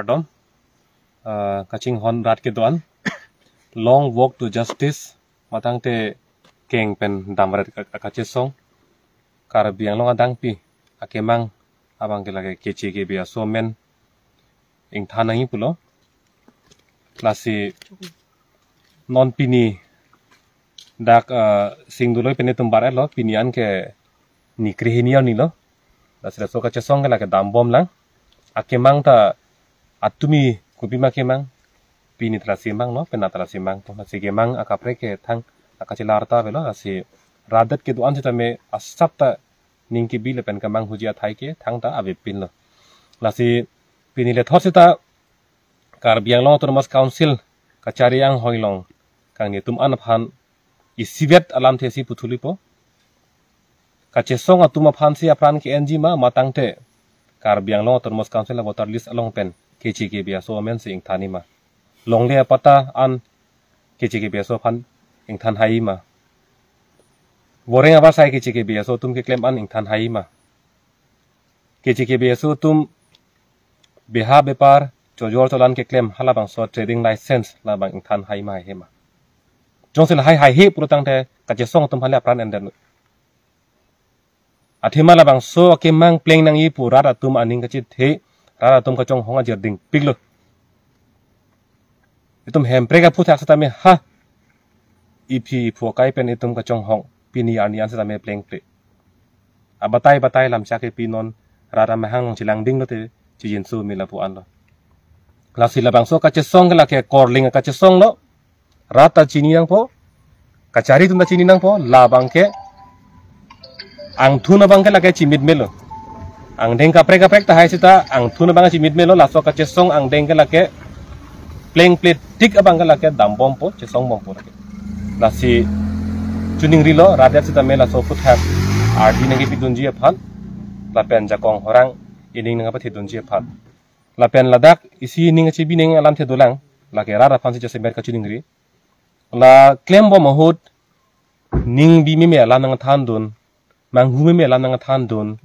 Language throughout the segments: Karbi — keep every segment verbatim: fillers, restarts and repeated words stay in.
Dom, ah, kachinghon rat kedo-an, long walk to justice, matangte keng pen damret ka-, ka-, kachesong, Karbi Anglong adangpi akemang abang ke lake K C K B aso amen ingthan nangji pulo. Lasi non pini dak, eh, Singduloi pen itum bar-etlo, pini an ke ni krehini arni lo. Lasi laso kachesong ke lake dambom lang. Akemang ta atumi kopi ma kemang, pini ta lasi mang lo, penap ta lasi mang po. Lasi kemang akaprek ke thang akachelar ta avelo, lasi rat det kedo-an sitame asap ta ning kebi lapen kemang huji athai ke thangta avepinlo. Lasi pini lethot sita Karbi Anglong Autonomous Council kachari anghoi along kangni atum an aphan isivet alamthe si puthuli po. Kachesong atum aphansi apran ke-enji ma, matangte Karbi Anglong Autonomous Council a voter list along pen K C K B aso amen si ingthanji ma. Longle apatta an K C K B aso aphan ingthan haiji ma. Voreng abasai K C K B aso atum keklem an ingthan haiji ma. K C K B aso atum beha bepar, chojor cholan keklem halabangso trading license labang ingthan haiji ma, hema. Jongsi lahai haihe pulotangte kachesong atum aphan le apran endet. Athema labangso akemang pleng nangji pu rat atum aning kachethe, rat atum kachonghong ajirding piklo. Itum Hemprek aphuthak sitame ha iphi iphu akai pen itum kachonghong pini arni an sitame plengple. Abatai batai lamchak kepi non rat amahang along chelangding lote chijinso me lapu anlo. Lasi labangso kachesong ke lake korling kachesong lo. Rat ta chini nangpo, kachari atum ta chini nangpo, labang ke angthun abang ke lake chimit melo. Angdeng kaprek kaprek tahai sita angthun abang chimit melo, laso kachesong angdeng ke lake plengple tik abang ke lake dambompo, chesongbompo lake. Lasi choningrilo, rat det sitame laso aphuthak ardi nangkepidunji aphan, lapen jakong horang ining nangpathedunji aphan. Lapen ladak isi ining kachebi nangji alamthe dolang, lake rat aphansi jasemet kachiningri. La klembom ahut ning bi meme alam nangthandun, manghu meme alam nangthandun.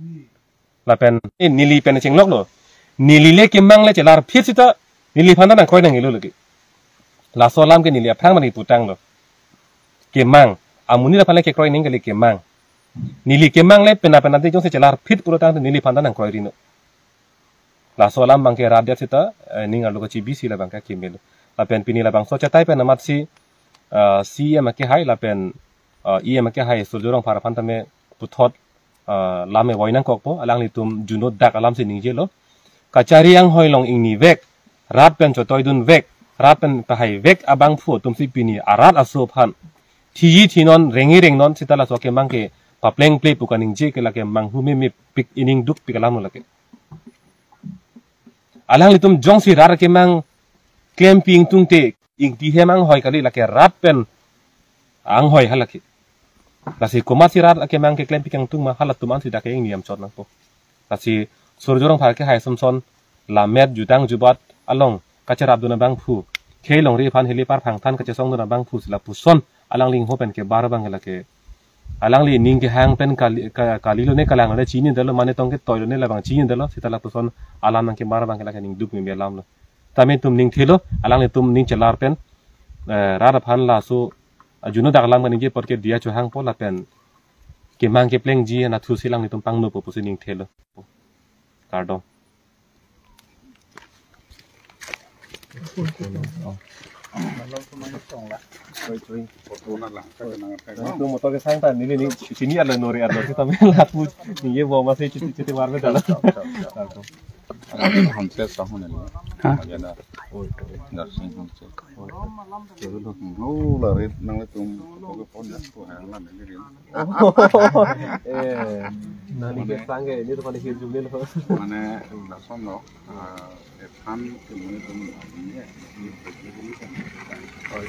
Lapen, eh, neli pen chengloklo. Neli le kemang le chelarphit sita neliphan ta nangkroi nangjilo lagi. Laso alam ke neli aphrang mani putanglo. Kemang, amonit aphan le kekroi nangji kali kemang. Neli kemang le pena pena te jongsi chelarphit pulotangte neliphan ta nangkroiri no. Laso alam abang ke rat det sita, eh, ning arlo kachebisi labang ke akemelo. Lapen pini labangso achatai pen amatsi, eh, C E M akehai lapen, eh, E M akehai Surjya Rongphar aphan tame puthot, eh, lam e-oi nangkokpo, alanglitum juno dak alamsi ningjelo. Kachari anghoi along ingnivek, rat pen chotoidunvek, rat pen pahaivek abangphu atumsi pini arat aso aphan thiji thinon, rengji rengnon sita laso akemang ke paplengple pu kaningje ke lake manghu meme pik, ining dukpik alamlo lake. Alanglitum jongsi rat akemang klempi ingtungte, ingti hem anghoi kali, lake rat pen anghoi halake. Lasi komatsi rat akemang keklempi kangtung ma, halatum ansi dak ke ingni amchot nangpo. Lasi Surjya Rongphar akehai asonson, lammet jutang jubat along kacherapdun abangphu, khei longri aphan heli parphang than kachesongdun abangphu si lapuson alangli ingho pen kebar abang ke lake. Alangli ning kehang pen kali, ka-, kalilo ne kalang le chinidetlo, mane tong ketoilo ne labang chinidetlo, sita lapuson alam nangkebar abang ke lake ning duk meme alamlo. Tame itum ning thelo, alanglitum ning chelar pen, eh, rat aphan laso, ah, juno dak alam kaningje apot ke diya chohangpo lapen kemang keplengji anatthu si alanglitum pangnopo pusi ning thelo. Kardom. Itu motor kesang ta, neli ning chini arlo nori arlo sitame lapu ningje bom masi chiti chiti warme dala. Homestay sahun ini. Hah? Nursing homestay. Oh, lari nanglitum, pokoknya phone ya, tuh, yang lama ini, Rin. Eh, neli kesang ke, ini tuh pada hirjum ini loh. Mane, lason lo, eh, Ephan ke mane tum ini ya, ini begini kan. Oh,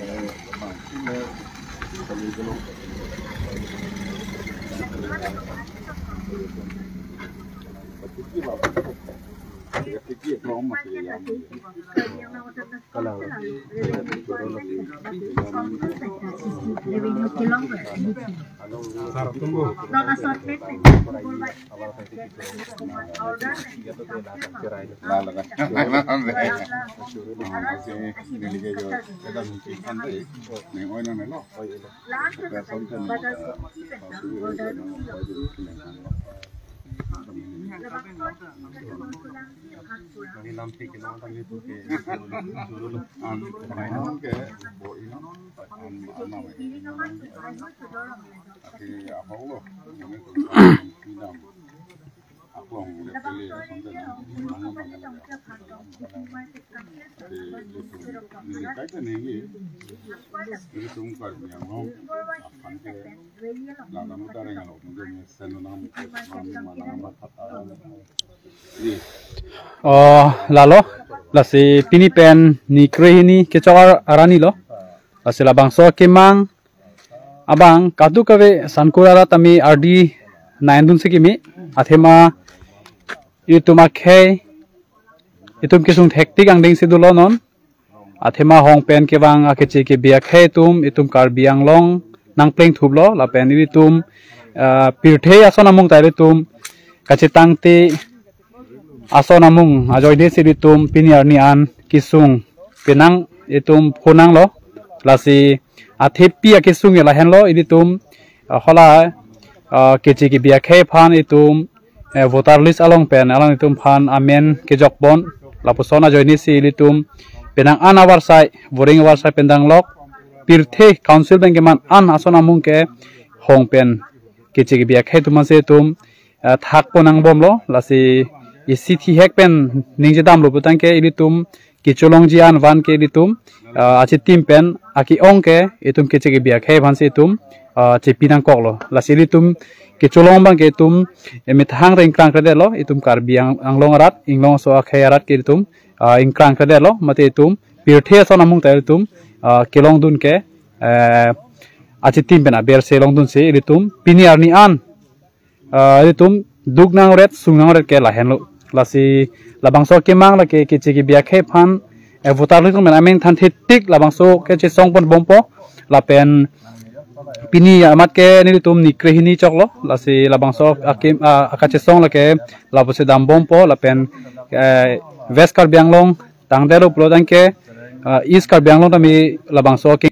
ada apa? Ini kalau belum. Ini apa? Ini apa? Oh, lalo, lasi pini pen ni krehini kechok ar-, arni lo. Lasi labangso akemang abang kadokave Sankur arat tame ardi nangdun si kimi, athema itum akhei, itum kesung thektik angdeng si dolo non. Athema hong pen kevang akeche kebi akhei atum, itum Karbi Anglong nangplengthuplo, lapen itum, ah, pirthe ason amung ta itum kachetangte ason amung ajoine si itum pini arni an kesung penang, itum phonanglo. Lasi athepi akesung ke lahenlo, itum, ah, hala, ah, keche kebi akhei aphan itum, eh, voter list along pen alanglitum aphan amen kejokpon, lapuson ajoine si itum penang an avarsai, voring avarsai pen danglok, pirthe council pen keman an ason amung ke hong pen keche kebi akhei atum ansi itum, eh, thakpon nangbomlo. Lasi isi thihek pen ningje damlo putangte itum kecholongji an van ke itum, ah, achitim pen ake-ong ke itum keche kebi akhei aphansi itum, ah, chepi nangkoklo. Lasi itum kecholong abang ke itum, eh, methang ta ingkrangkredetlo, itum Karbi Ang-, Anglong arat, Inglongso akhei arat ke itum, ah, ingkrangkredetlo, mate itum pirthe ason amung ta itum, ah, kelongdun ke, eh, achitim pen aber si longdun si itum pini arni an, ah, itum duk nangret, sung nangret ke lahenlo. Lasi labangso akemang lake keche kebi akhei aphan, eh, voter list pen amen than thektik labangso kechesongpon bompo, lapen pini amat ke nelitum ni krehini choklo. Lasi labangso akem, ah, akachesong lake lapusi dambompo, lapen, eh, West Karbi Anglong tangdelo pulotangte, ah, East Karbi Anglong tame labangso akem